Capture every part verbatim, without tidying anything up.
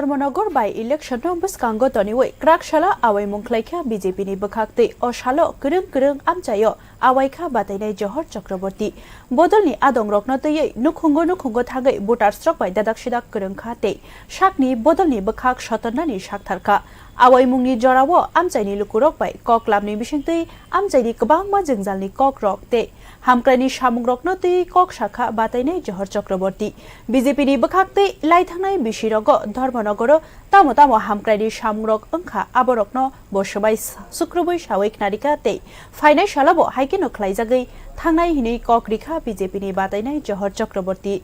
Dharmanagor by election no bwskango toniwi kwrak salo awaimung khlaikha B J P ni bwkhak tei o salo kwrwng kwrwng amchaio awaikha batainai Johor Chakraborty. Bodolni adongrokno twiwi nukhungo nukhungo thangwi voters rok bai dadak sidak kwrwngkha tei sakni bodolni bwkhak sotonnani saktharkha. Awaimungni jorao amchaini lukurok bai kok lamni bisingtwi amchaini kwbangma jwngjalni kokrok tei hamkraini samungrokno twi kok sakha batainai Johor Chakraborty. B J P ni bwkhak twi laithangnai bisirogo Dharmanagoro tamo tamo hamkraini samungrok wngkha, aborokno bo swbai s-, sukrubwi sawi khnarikha tei phainai salobo haikheno khlaijagwi thangnai hinwi kok rikha B J P ni batainai Johor Chakraborty.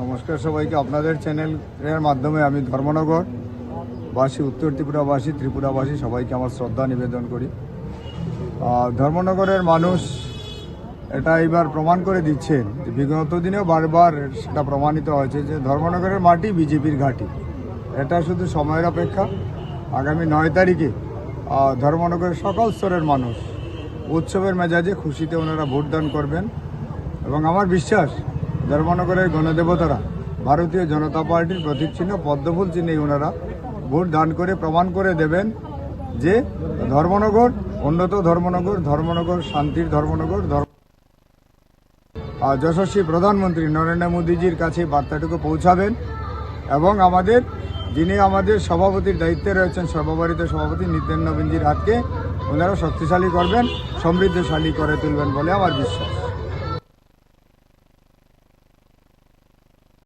নমস্কার সবাইকে। আপনাদের চ্যানেলের মাধ্যমে আমি ধর্মনগর বাসী, উত্তর ত্রিপুরাবাসী, ত্রিপুরাবাসী সবাইকে আমার শ্রদ্ধা নিবেদন করি। আহ, ধর্মনগরের মানুষ এটা এবার প্রমাণ করে দিচ্ছেন যে বিগত দিনেও বারবার সেটা প্রমাণিত হয়েছে যে ধর্মনগরের মাটি বিজেপির ঘাঁটি। এটা শুধু সময়ের অপেক্ষা। আগামী নয় তারিখে, আহ, ধর্মনগরের সকল স্তরের মানুষ উৎসবের মেজাজে খুশিতে ওনারা ভোট দান করবেন এবং আমার বিশ্বাস ধর্মনগরের গণদেবতারা ভারতীয় জনতা পার্টির প্রতীক চিহ্ন পদ্মফুল চিহ্নেই ওনারা ভোট দান করে প্রমাণ করে দেবেন যে ধর্মনগর উন্নত ধর্মনগর, ধর্মনগর শান্তির ধর্মনগর, ধর্ম আহ, যশস্বী প্রধানমন্ত্রী নরেন্দ্র মোদীজির কাছে বার্তাটুকু পৌঁছাবেন এবং আমাদের, যিনি আমাদের সভাপতির দায়িত্বে রয়েছেন, সর্বভারতীয় সভাপতি নিতেন নবীনজির হাতকে ওনারা শক্তিশালী করবেন, সমৃদ্ধশালী করে তুলবেন বলে আমার বিশ্বাস।